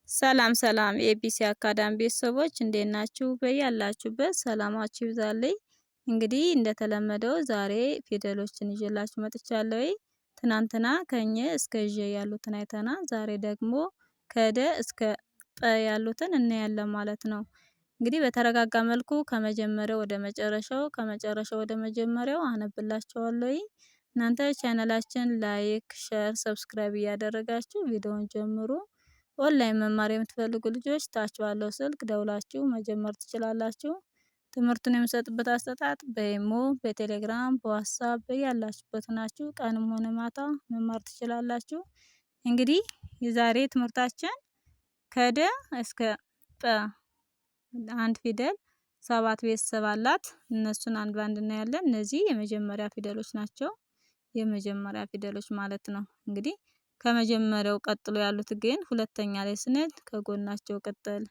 ሰላም ሰላም የኤቢሲ አካዳሚ ቤተሰቦች እንዴት ናችሁ? በያላችሁበት ሰላማችሁ ይብዛልኝ። እንግዲህ እንደተለመደው ዛሬ ፊደሎችን ይዤላችሁ መጥቻለሁ። ትናንትና ከኘ እስከ ዠ ያሉትን አይተና ዛሬ ደግሞ ከደ እስከ ጠ ያሉትን እናያለን ማለት ነው። እንግዲህ በተረጋጋ መልኩ ከመጀመሪያው ወደ መጨረሻው ከመጨረሻው ወደ መጀመሪያው አነብላችኋለሁ። እናንተ ቻናላችን like፣ share፣ subscribe እያደረጋችሁ ቪዲዮውን ጀምሩ። ኦንላይን መማር የምትፈልጉ ልጆች ታች ባለው ስልክ ደውላችሁ መጀመር ትችላላችሁ። ትምህርቱን የምሰጥበት አሰጣጥ በኢሞ፣ በቴሌግራም፣ በዋትሳፕ በያላችሁበት ናችሁ ቀንም ሆነ ማታ መማር ትችላላችሁ። እንግዲህ የዛሬ ትምህርታችን ከደ እስከ ጠ አንድ ፊደል ሰባት ቤተሰብ አላት። እነሱን አንድ ባንድ እናያለን። እነዚህ የመጀመሪያ ፊደሎች ናቸው። የመጀመሪያ ፊደሎች ማለት ነው። እንግዲህ ከመጀመሪያው ቀጥሎ ያሉት ግን ሁለተኛ ላይ ስንል ከጎናቸው ቅጥል፣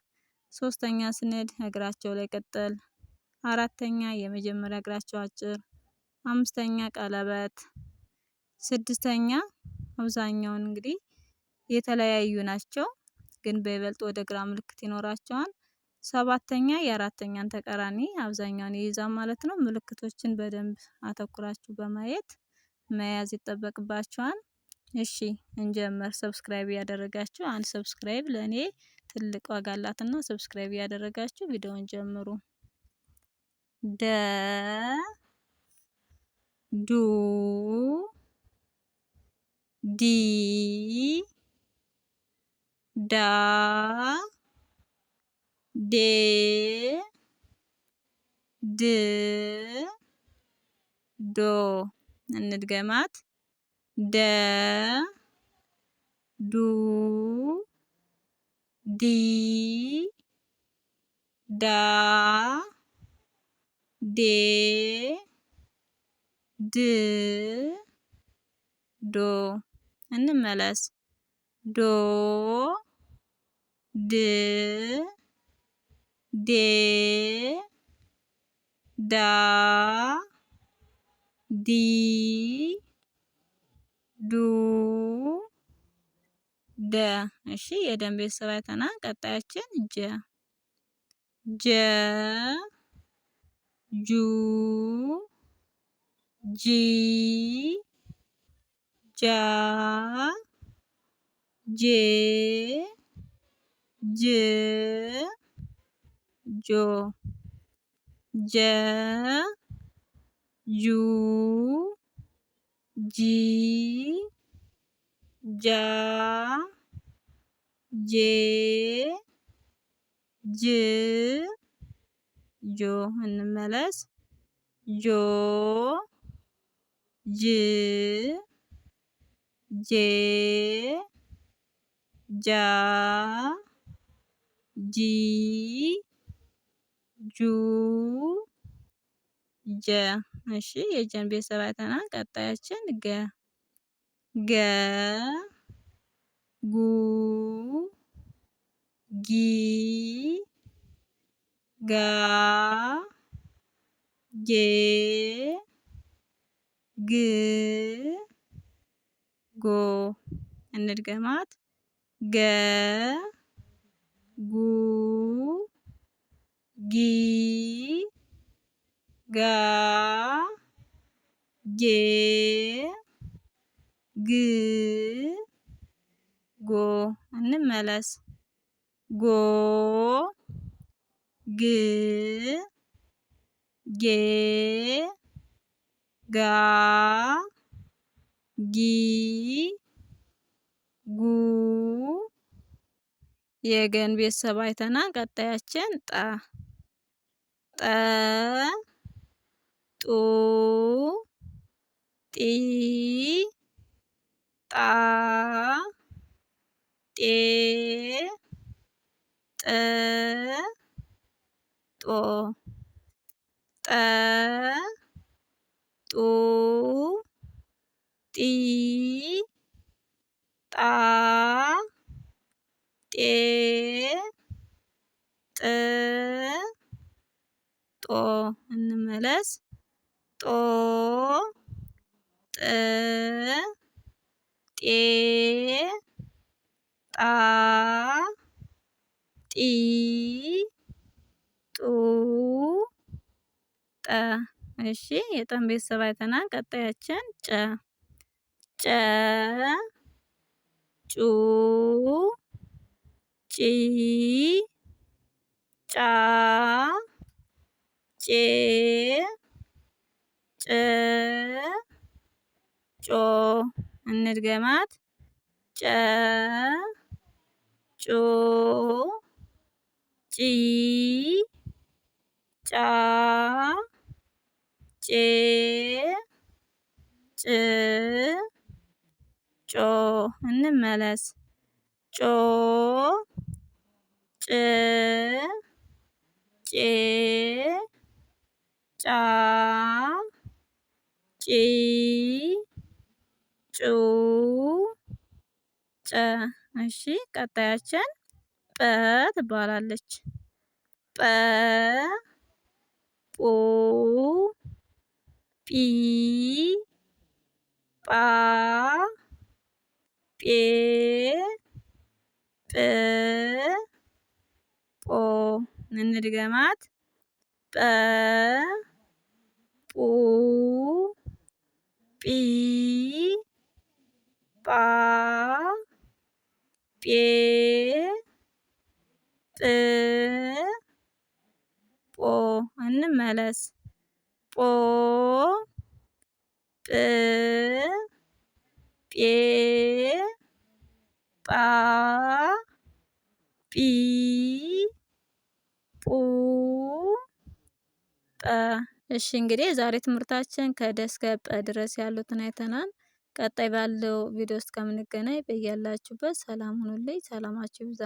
ሶስተኛ ስንል እግራቸው ላይ ቅጥል፣ አራተኛ የመጀመሪያ እግራቸው አጭር፣ አምስተኛ ቀለበት፣ ስድስተኛ አብዛኛውን እንግዲህ የተለያዩ ናቸው፣ ግን በይበልጥ ወደ ግራ ምልክት ይኖራቸዋል። ሰባተኛ የአራተኛን ተቃራኒ አብዛኛውን ይይዛል ማለት ነው። ምልክቶችን በደንብ አተኩራችሁ በማየት መያዝ ይጠበቅባችኋል። እሺ እንጀምር። subscribe ያደረጋችሁ አንድ subscribe ለእኔ ትልቅ ዋጋ አላትና subscribe ያደረጋችሁ ቪዲዮውን ጀምሩ። ደ ዱ ዲ ዳ ዴ ድ ዶ እንድገማት ደ ዱ ዲ ዳ ዴ ድ ዶ እንመለስ። ዶ ድ ዴ ዳ ዲ ዱ ደ። እሺ የደን ቤተሰብ አይተናል። ቀጣያችን ጀ ጀ ጁ ጂ ጃ ጄ ጅ ጆ ጀ ጁ ጂ ጃ ጄ ጅ ጆ እንመለስ። ጆ ጅ ጄ ጃ ጂ ጁ ጀ። እሺ የጀን ቤተሰብ አይተናል። ቀጣያችን ገ ገ ጉ ጊ ጋ ጌ ግ ጎ። እንድገማት ገ ጉ ጊ ጋ ጌ ግ ጎ። እንመለስ። ጎ ግ ጌ ጋ ጊ ጉ። የገን ቤተሰብ አይተናል። ቀጣያችን ጠ ጠ ጡ ጢ ጣ ጤ ጥ ጦ ጠ ጡ ጢ ጣ ጤ ጥ ጦ እንመለስ። ጦ ጥ ጤ ጣ ጢ ጡ ጠ። እሺ የጠን ቤተሰብ አይተናል። ቀጣያችን ጨ ጨ ጩ ጪ ጫ ጬ ጭ ጮ። እንድገማት ጨ ጩ ጪ ጫ ጬ ጭ ጮ። እንመለስ ጮ ጭ ጬ ጫ ጪ ጩ ጨ። እሺ ቀጣያችን ጰ ትባላለች። ጰ ጱ ጲ ጳ ጴ ጵ ጶ። እንድገማት ጰ ጱ ጲ ጳ ጴ ጵ ጶ። እንመለስ ጶ ጵ ጴ ጳ ጲ ጱ ጰ። እሺ እንግዲህ የዛሬ ትምህርታችን ከደ እስከ ጰ ድረስ ያሉትን አይተናል። ቀጣይ ባለው ቪዲዮ እስከምንገናኝ በያላችሁበት ሰላም ሁኑልኝ። ሰላማችሁ ይብዛ።